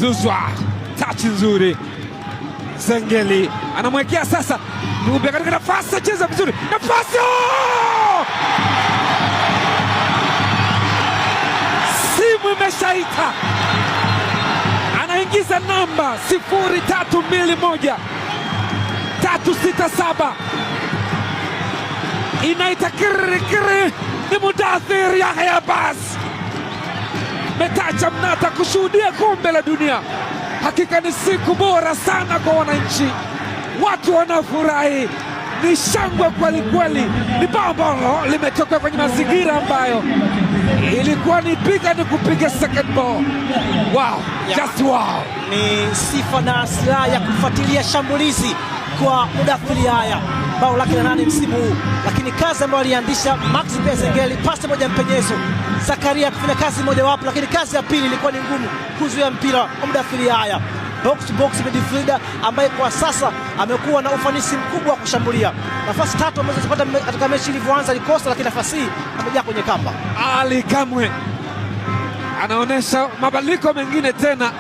Zuzwa, touch nzuri. Zengeli anamwekea sasa Dube katika nafasi, acheza vizuri, nafasi, oh! Simu imeshaita, anaingiza namba 0321 367 inaita kirikiri, ni Mudathir Yahya Abbas Metacha Mnata kushuhudia kombe la dunia. Hakika ni siku bora sana kwa wananchi, watu wanafurahi, ni shangwe kweli kweli, ni bao ambalo limetoka kwenye mazingira ambayo ilikuwa ni piga ni kupiga second ball. Wow, just wow. Ni sifa na silaha ya kufuatilia shambulizi kwa Mudathir Yahya, bao lake la 8 msimu huu, lakini kazi ambayo alianzisha Max Nzengeli, pasi moja mpenyezo, Zakaria kufanya kazi mojawapo, lakini kazi ya pili ilikuwa ni ngumu kuzuia mpira wa Mudathir Yahya. Box to box midfielder ambaye kwa sasa amekuwa na ufanisi mkubwa wa kushambulia. Nafasi tatu ambazo zipata katika mechi ilivyoanza alikosa, lakini nafasi hii amejaa kwenye kamba. Ali Kamwe anaonyesha mabadiliko mengine tena.